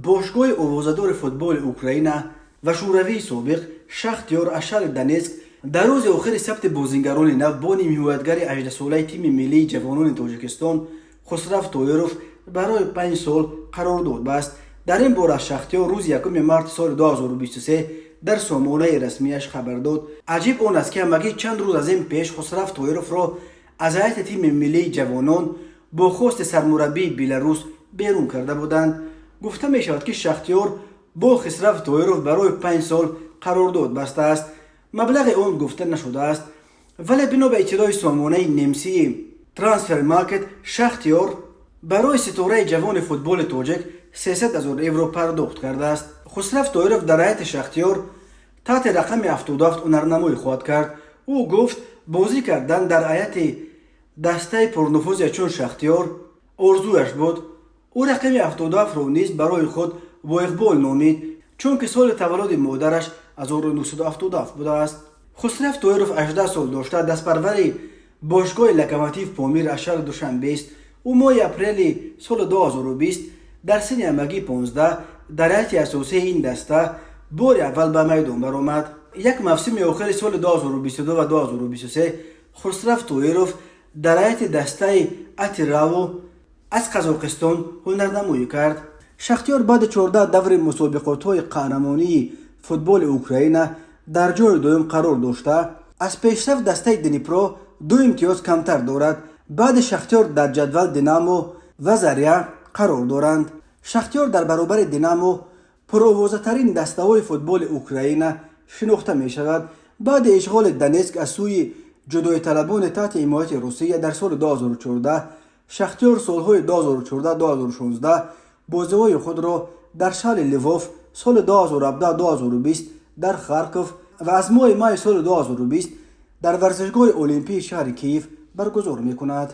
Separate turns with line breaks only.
Бошгоҳи овозадори футболи Украина ва Шӯравии собиқ «Шахтёр» аз шаҳри Донецк дар рӯзи охири сабти бозингарони нав бо нимҳимоятгари 18-солаи тими миллии ҷавонони Тоҷикистон Хусрав Тоиров барои 5 сол қарордод баст. Дар ин бора «Шахтёр» рӯзи 1 марти соли 2023 дар сомонаи расмиаш хабар дод. Аҷиб он аст, ки ҳамагӣ чанд рӯз аз ин пеш Хусрав Тоировро аз ҳайати тими миллии ҷавонон бо хости сармураббии Беларус берун карда буданд. Гуфта мешавад, ки «Шахтёр» бо Хисрав Тоиров барои 5 сол қарордод бастааст. Маблағи он гуфта нашудааст, вале бино ба иттилои сомонаи немсии Трансфер Маркет, «Шахтёр» барои ситораи ҷавони футболи тоҷик 300 ҳазор евро пардохт кардааст. Хусрав Тоиров дар ҳайати «Шахтёр» таҳти рақами 77 ҳунарнамоӣ хоҳад кард. Ӯ гуфт, бозӣ кардан дар ҳайати дастаи пурнуфузе чун «Шахтёр» орзуяш буд. Ӯ рақами 77-ро низ барои худ боиқбол номид, чунки соли таваллуди модараш 1977 будааст. Хусрав Тоиров 18 сол дошта, дастпарвари бошгоҳи «Локомотив Помир» аз шаҳри Душанбест. Ӯ моҳи апрели соли 2020 дар синни ҳамагӣ 15 дар ҳайати асосии ин даста бори аввал ба майдон баромад. Як мавсими охири соли 2022 ва 2023 Хусрав Тоиров дар ҳайати дастаи «Атирау» аз Қазоқистон ҳунарнамоӣ кард. «Шахтёр» баъди 14 даври мусобиқотҳои қаҳрамонии футболи Украина дар ҷои дуюм қарор дошта, аз пешсаф дастаи «Днипро» ду имтиёз камтар дорад. Баъди «Шахтёр» дар ҷадвал «Динамо» ва «Заря» қарор доранд. «Шахтёр» дар баробари «Динамо» пуровозатарин дастаҳои футболи Украина шинохта мешавад. Баъди ишғоли Донецк аз сӯи ҷудоиталабони таҳти ҳимояти Русия дар соли 2014, «Шахтёр» солҳои 2014-2016 бозиҳои худро дар шаҳри Лвов, соли 2017-2020 дар Харков ва аз моҳи майи соли 2020 дар варзишгоҳи Олимпии шаҳри Киев баргузор мекунад.